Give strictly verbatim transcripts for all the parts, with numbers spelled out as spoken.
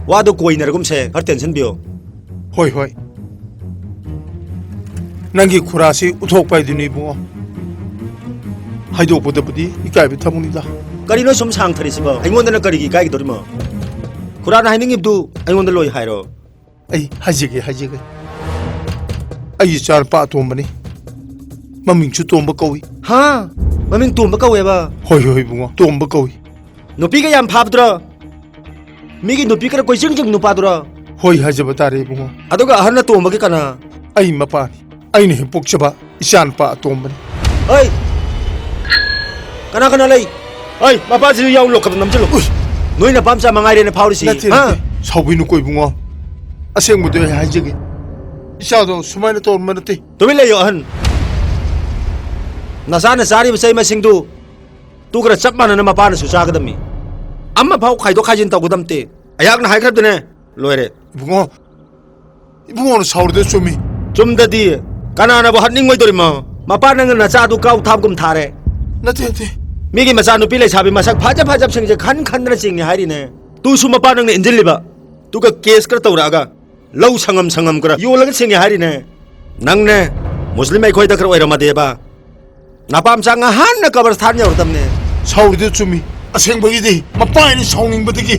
ꯋꯥꯗꯣ ꯀꯣꯏꯅꯔꯒꯨꯝꯁꯦ, ꯈꯔ ꯇꯦꯟꯁꯟꯕꯤꯌꯣ꯫ ꯍꯣꯏ, ꯍꯣꯏ꯫ ꯅꯪꯒꯤ ꯈꯨꯔꯥꯁꯤ ꯎꯠꯊꯣꯛꯄ ꯍꯥꯏꯗꯨꯅꯤ, ꯏꯕꯨꯡꯉꯣ꯫ ꯍꯥꯏꯗꯣꯛꯄꯗꯕꯨꯗꯤ ꯏꯀꯥꯏꯕ ꯊꯕꯛꯅꯤꯗ꯫ ꯀꯔꯤꯅꯣ ꯁꯨꯝ ꯁꯥꯡꯊꯔꯤꯁꯤꯕꯣ? ꯑꯩꯉꯣꯟꯗꯅ ꯀꯔꯤꯒꯤ ꯏꯀꯥꯏꯒꯗꯧꯔꯤꯃꯣ? ꯈꯨꯔꯥꯅ ꯍꯥꯏꯅꯤꯡꯉꯤꯕꯗꯨ ꯑꯩꯉꯣꯟꯗ ꯂꯣꯏ ꯍꯥꯏꯔꯣ꯫ ꯑꯩ ꯍꯥꯏꯖꯒꯦ, ꯍꯥꯏꯖꯒꯦ꯫ ꯑꯩꯒꯤ ꯏꯆꯥꯅꯨꯄꯥ ꯑꯇꯣꯝꯕꯅꯤ꯫ ꯃꯃꯤꯡꯁꯨ ꯇꯣꯝꯕ ꯀꯧꯏ꯫ ꯍꯥ? ꯃꯃꯤꯡ ꯇꯣꯝꯕ ꯀꯧꯋꯦꯕ? ꯍꯣꯏ, ꯍꯣꯏ, ꯏꯕꯨꯡꯉꯣ, ꯇꯣꯝꯕ ꯀꯧꯏ꯫ ꯅꯨꯄꯤꯒ ꯌꯥꯝ ꯐꯥꯕꯗꯨꯔꯣ? ꯃꯤꯒꯤ ꯅꯨꯄꯤ ꯈꯔ ꯀꯣꯏꯆꯤꯡ ꯆꯤꯡ ꯅꯨꯄꯥꯗꯨꯔꯣ? ꯍꯣꯏ, ꯍꯥꯏꯖꯕ ꯇꯥꯔꯦ, ꯏꯕꯨꯡꯉꯣ꯫ ꯑꯗꯨꯒ ꯑꯍꯟ ꯑꯇꯣꯝꯕꯒꯤ ꯀꯅꯥ? ꯑꯩ ꯃꯄꯥꯅꯤ꯫ ꯑꯩꯅ ꯍꯦꯛ ꯄꯣꯛꯆꯕ ꯏꯆꯥ ꯅꯨꯄꯥ ꯑꯇꯣꯝꯕꯅꯤ꯫ ꯍꯩ! ꯀꯅꯥ ꯀꯅꯥ ꯂꯩ? ꯍꯩ, ꯃꯄꯥꯁꯤꯁꯨ ꯌꯥꯎ, ꯂꯣꯛꯀꯞ ꯅꯝꯁꯤꯜꯂꯨ꯫ ꯎꯏ! ꯅꯣꯏ ꯅꯄꯥꯝꯆꯥ ꯃꯉꯥꯏꯔꯦꯅ ꯐꯥꯎꯔꯤꯁꯤ, ꯅꯠꯇꯦ, ꯍꯥ? ꯅꯠꯇꯦ꯫ ꯁꯥꯎꯕꯤꯅꯨꯀꯣ, ꯏꯕꯨꯡꯉꯣ꯫ ꯑꯁꯦꯡꯕꯗꯣ ꯑꯩ ꯍꯥꯏꯖꯒꯦ꯫ ꯏꯆꯥꯗꯣ ꯁꯨꯃꯥꯏꯅ ꯇꯧꯔꯝꯕ ꯅꯠꯇꯦ꯫ ꯇꯨꯃꯤꯟ ꯂꯩꯌꯣ, ꯑꯍꯟ꯫ ꯅꯆꯥꯅ ꯆꯥꯔꯤꯕ ꯆꯩ ꯃꯁꯤꯡꯗꯨ ꯇꯨꯒꯔ ꯆꯞ ꯃꯥꯟꯅꯅ ꯃꯄꯥꯅꯁꯨ ꯆꯥꯒꯗꯕꯅꯤ꯫ ꯑꯃꯐꯥꯎ ꯈꯥꯏꯗꯣꯛ ꯈꯥꯏꯖꯤꯟ ꯇꯧꯒꯗꯕ ꯅꯠꯇꯦ꯫ ꯑꯩꯍꯥꯛꯅ ꯍꯥꯏꯈ꯭ꯔꯕꯗꯨꯅꯦ, ꯂꯣꯏꯔꯦ꯫ ꯏꯕꯨꯡꯉꯣ, ꯏꯕꯨꯡꯉꯣꯅ ꯁꯥꯎꯔꯤꯗꯣ ꯆꯨꯝꯃꯤ꯫ ꯆꯨꯝꯗꯗꯤ ꯀꯅꯥꯅꯕꯨ ꯍꯥꯠꯅꯤꯡꯉꯣꯏꯗꯧꯔꯤꯃꯣ? ꯃꯄꯥ ꯅꯪꯅ ꯅꯆꯥꯗꯨ ꯀꯥꯎ ꯊꯥꯕꯒꯨꯝ ꯊꯥꯔꯦ꯫ ꯅꯠꯇꯦ, ꯅꯠꯇꯦ꯫ ꯃꯤꯒꯤ ꯃꯆꯥꯅꯨꯄꯤ ꯂꯩꯁꯥꯕꯤ ꯃꯁꯛ ꯐꯖ ꯐꯖꯕꯁꯤꯡꯁꯦ ꯈꯟ ꯈꯟꯗꯅ ꯆꯤꯡꯉꯦ ꯍꯥꯏꯔꯤꯅꯦ꯫ ꯇꯨꯁꯨ ꯃꯄꯥ ꯅꯪꯅ ꯏꯟꯖꯤꯜꯂꯤꯕ꯫ ꯇꯨꯒ ꯀꯦꯁ ꯈꯔ ꯇꯧꯔꯛꯑꯒ ꯂꯧ ꯁꯪꯉꯝ ꯁꯪꯉꯝ ꯈꯔ ꯌꯣꯜꯂꯒ ꯆꯤꯡꯉꯦ ꯍꯥꯏꯔꯤꯅꯦ꯫ ꯅꯪꯅꯦ ꯃꯨꯁꯂꯤꯝ ꯑꯩꯈꯣꯏꯗ ꯈꯔ ꯑꯣꯏꯔꯝꯃꯗꯤꯕ꯫ ꯅꯄꯥꯝꯆꯥ ꯉꯍꯥꯟꯅ ꯀꯕꯔꯁꯊꯥꯟ ꯌꯧꯔꯗꯕꯅꯦ꯫ ꯁꯥꯎꯔꯤꯗꯨ ꯆꯨꯝꯃꯤ꯫ ꯑꯁꯦꯡꯕꯒꯤꯗꯤ ꯃꯄꯥ ꯍꯥꯏꯅ ꯁꯥꯎꯅꯤꯡꯕꯗꯒꯤ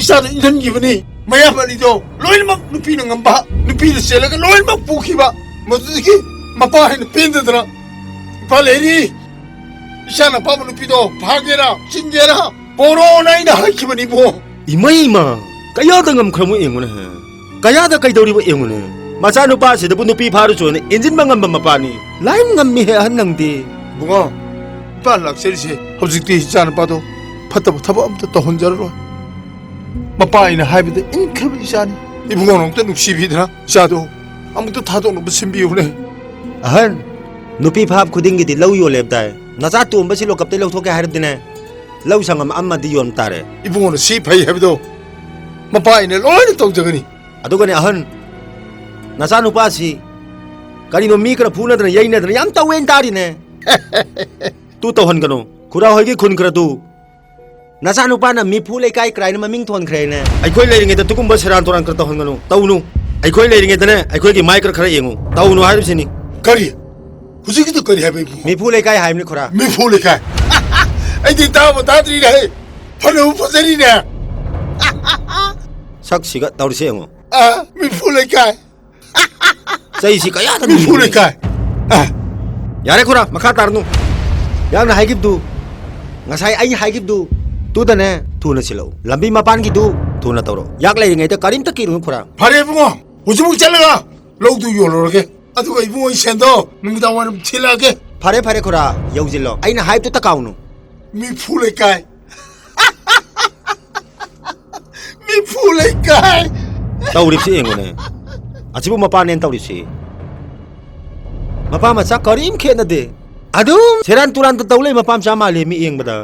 ꯏꯆꯥꯗ ꯏꯟꯍꯟꯈꯤꯕꯅꯤ꯫ ꯃꯌꯥꯝ ꯑꯅꯤꯗꯣ ꯂꯣꯏꯅꯃꯛ ꯅꯨꯄꯤꯅ ꯉꯝꯕ, ꯅꯨꯄꯤꯗ ꯆꯦꯜꯂꯒ ꯂꯣꯏꯅꯃꯛ ꯄꯨꯈꯤꯕ꯫ ꯃꯗꯨꯗꯒꯤ ꯃꯄꯥ ꯍꯥꯏꯅ ꯄꯦꯟꯗꯗꯅ, "ꯏꯄꯥ ꯂꯩꯔꯤ, ꯏꯆꯥꯅ ꯑꯄꯥꯝꯕ ꯅꯨꯄꯤꯗꯣ ꯐꯥꯒꯦꯔꯥ, ꯆꯤꯟꯒꯦꯔꯥ, ꯄꯣꯔꯣꯅ ꯑꯩꯅ ꯍꯥꯏꯈꯤꯕꯅꯤꯕꯣ꯫" ꯏꯃꯩꯃ! ꯀꯌꯥꯗ ꯉꯝꯈ꯭ꯔꯃꯣ ꯌꯦꯡꯉꯨꯅꯦ꯫ ꯀꯌꯥꯗ ꯀꯩꯗꯧꯔꯤꯕ ꯌꯦꯡꯉꯨꯅꯦ꯫ ꯃꯆꯥꯅꯨꯄꯥꯁꯤꯗꯕꯨ ꯅꯨꯄꯤ ꯐꯥꯔꯨꯆꯣꯅ ꯏꯟꯖꯤꯟꯕ ꯉꯝꯕ ꯃꯄꯥꯅꯤ꯫ ꯂꯥꯏ ꯉꯝꯃꯤꯍꯦ ꯑꯍꯟ ꯅꯪꯗꯤ꯫ ꯏꯕꯨꯡꯉꯣ, ꯏꯄꯥ ꯂꯥꯛꯆꯔꯤꯁꯦ ꯍꯧꯖꯤꯛꯇꯤ ꯏꯆꯥꯅꯨꯄꯥꯗꯣ ꯐꯠꯇꯕ ꯊꯕꯛ ꯑꯝꯇ ꯇꯧꯍꯟꯖꯔꯔꯣꯏ꯫ ꯃꯄꯥ ꯑꯩꯅ ꯍꯥꯏꯕꯗ ꯏꯟꯈ꯭ꯔꯕ ꯏꯆꯥꯅꯤ꯫ ꯏꯕꯨꯡꯉꯣꯅ ꯑꯃꯨꯛꯇ ꯅꯨꯡꯁꯤꯕꯤꯗꯅ ꯏꯆꯥꯗꯣ ꯑꯃꯨꯛꯇ ꯊꯥꯗꯣꯛꯅꯕ ꯁꯤꯟꯕꯤꯌꯨꯅꯦ꯫ ꯑꯍꯟ, ꯅꯨꯄꯤ ꯐꯥꯕ ꯈꯨꯗꯤꯡꯒꯤꯗꯤ ꯂꯧ ꯌꯣꯜꯂꯦꯕꯗꯥꯏ? ꯅꯆꯥ ꯇꯣꯝꯕꯁꯤ ꯂꯣꯀꯞꯇꯩ ꯂꯧꯊꯣꯛꯀꯦ ꯍꯥꯏꯔꯗꯤꯅꯦ, ꯂꯧ ꯁꯪꯉꯝ ꯑꯃꯗꯤ ꯌꯣꯟ ꯇꯥꯔꯦ꯫ ꯏꯕꯨꯡꯉꯣꯅ ꯁꯤ ꯐꯩ ꯍꯥꯏꯕꯗꯣ ꯃꯄꯥ ꯑꯩꯅ ꯂꯣꯏꯅ ꯇꯧꯖꯒꯅꯤ꯫ ꯑꯗꯨꯒꯅꯦ ꯑꯍꯟ, ꯅꯆꯥꯅꯨꯄꯥꯁꯤ ꯀꯔꯤꯅꯣ ꯃꯤ ꯈꯔ ꯐꯨꯅꯗꯅ ꯌꯩꯅꯗꯅ ꯌꯥꯝ ꯇꯧꯋꯦꯅ ꯇꯥꯔꯤꯅꯦ꯫ ꯇꯨ ꯇꯧꯍꯟꯒꯅꯨ꯫ ꯈꯨꯔꯥ ꯍꯣꯏꯒꯤ ꯈꯨꯟ ꯈꯔꯗꯨ ꯅꯆꯥꯅꯨꯄꯥꯅ ꯃꯤꯐꯨ ꯂꯩꯀꯥꯏ ꯀ꯭ꯔꯥꯏꯅ ꯃꯃꯤꯡ ꯊꯣꯟꯈ꯭ꯔꯦꯅꯦ꯫ ꯑꯩꯈꯣꯏ ꯂꯩꯔꯤꯉꯩꯗ ꯇꯨꯒꯨꯝꯕ ꯁꯦꯔꯥꯟ ꯇꯨꯔꯥꯟ ꯈꯔ ꯇꯧꯍꯟꯒꯅꯨ꯫ ꯇꯧꯅꯨ꯫ ꯑꯩꯈꯣꯏ ꯂꯩꯔꯤꯉꯩꯗꯅꯦ ꯑꯩꯈꯣꯏꯒꯤ ꯃꯥꯏ ꯈꯔ ꯈꯔ ꯌꯦꯡꯉꯨ꯫ ꯇꯧꯅꯨ ꯍꯥꯏꯔꯤꯕꯁꯤꯅꯤ꯫ ꯀꯔꯤ? ꯍꯧꯖꯤꯛꯀꯤꯗꯨ ꯀꯔꯤ ꯍꯥꯏꯕ ꯏꯕꯨꯡꯉꯣ? ꯃꯤꯐꯨ ꯂꯩꯀꯥꯏ ꯍꯥꯏꯕꯅꯤ ꯈꯨꯔꯥ꯫ ꯃꯤꯐꯨ ꯂꯩꯀꯥꯏ? ꯑꯩꯗꯤ ꯇꯥꯕ ꯇꯥꯗ꯭ꯔꯤꯅꯦ꯫ ꯐꯅꯕꯨ ꯐꯖꯔꯤꯅꯦ꯫ ꯁꯛꯁꯤꯒ ꯇꯧꯔꯤꯁꯦ ꯌꯦꯡꯉꯨ꯫ ꯑ, ꯃꯤꯐꯨ ꯂꯩꯀꯥꯏ꯫ ꯆꯩꯁꯤ ꯀꯌꯥꯗ ꯃꯤꯐꯨ ꯂꯩꯀꯥꯏ꯫ ꯑ꯫ ꯌꯥꯔꯦ ꯈꯨꯔꯥ, ꯃꯈꯥ ꯇꯥꯔꯅꯨ꯫ ꯌꯥꯝꯅ ꯍꯥꯏꯈꯤꯕꯗꯨ, ꯉꯁꯥꯏ ꯑꯩ ꯍꯥꯏꯈꯤꯕꯗꯨ, ꯇꯨꯗꯅꯦ ꯊꯨꯅ ꯁꯤꯜꯂꯛꯎ꯫ ꯂꯝꯕꯤ ꯃꯄꯥꯟꯒꯤꯗꯨ ꯊꯨꯅ ꯇꯧꯔꯛꯎ꯫ ꯌꯥꯛ ꯂꯩꯔꯤꯉꯩꯗ ꯀꯔꯤꯝꯇ ꯀꯤꯔꯨꯅꯨ ꯈꯨꯔꯥ꯫ ꯐꯔꯦ ꯏꯕꯨꯡꯉꯣ, ꯍꯧꯖꯤꯛꯃꯛ ꯆꯠꯂꯒ ꯂꯧꯗꯨ ꯌꯣꯜꯂꯨꯔꯒꯦ꯫ ꯑꯗꯨꯒ ꯏꯕꯨꯡꯉꯣ, ꯑꯩ ꯁꯦꯟꯗꯣ ꯅꯨꯃꯤꯗꯥꯡ ꯋꯥꯏꯔꯝ ꯊꯤꯜꯂꯛꯑꯒꯦ꯫ ꯐꯔꯦ, ꯐꯔꯦ ꯈꯨꯔꯥ, ꯌꯧꯁꯤꯜꯂꯣ꯫ ꯑꯩꯅ ꯍꯥꯏꯕꯗꯨꯇ ꯀꯥꯎꯅꯨ꯫ ꯃꯤꯐꯨ ꯂꯩꯀꯥꯏ꯫ ꯃꯤꯐꯨ ꯂꯩꯀꯥꯏ꯫ ꯇꯧꯔꯤꯕꯁꯤ ꯌꯦꯡꯉꯨꯅꯦ꯫ ꯑꯁꯤꯕꯨ ꯃꯄꯥꯅꯦꯅ ꯇꯧꯔꯤꯁꯤ꯫ ꯃꯄꯥ ꯃꯆꯥ ꯀꯔꯤꯝ ꯈꯦꯠꯅꯗꯦ꯫ ꯑꯗꯨꯝ ꯁꯦꯔꯥꯟ ꯇꯨꯔꯥꯟꯗ ꯇꯧ ꯂꯩ ꯃꯄꯥ ꯃꯆꯥ ꯃꯥꯜꯂꯤ ꯃꯤ ꯌꯦꯡꯕꯗ꯫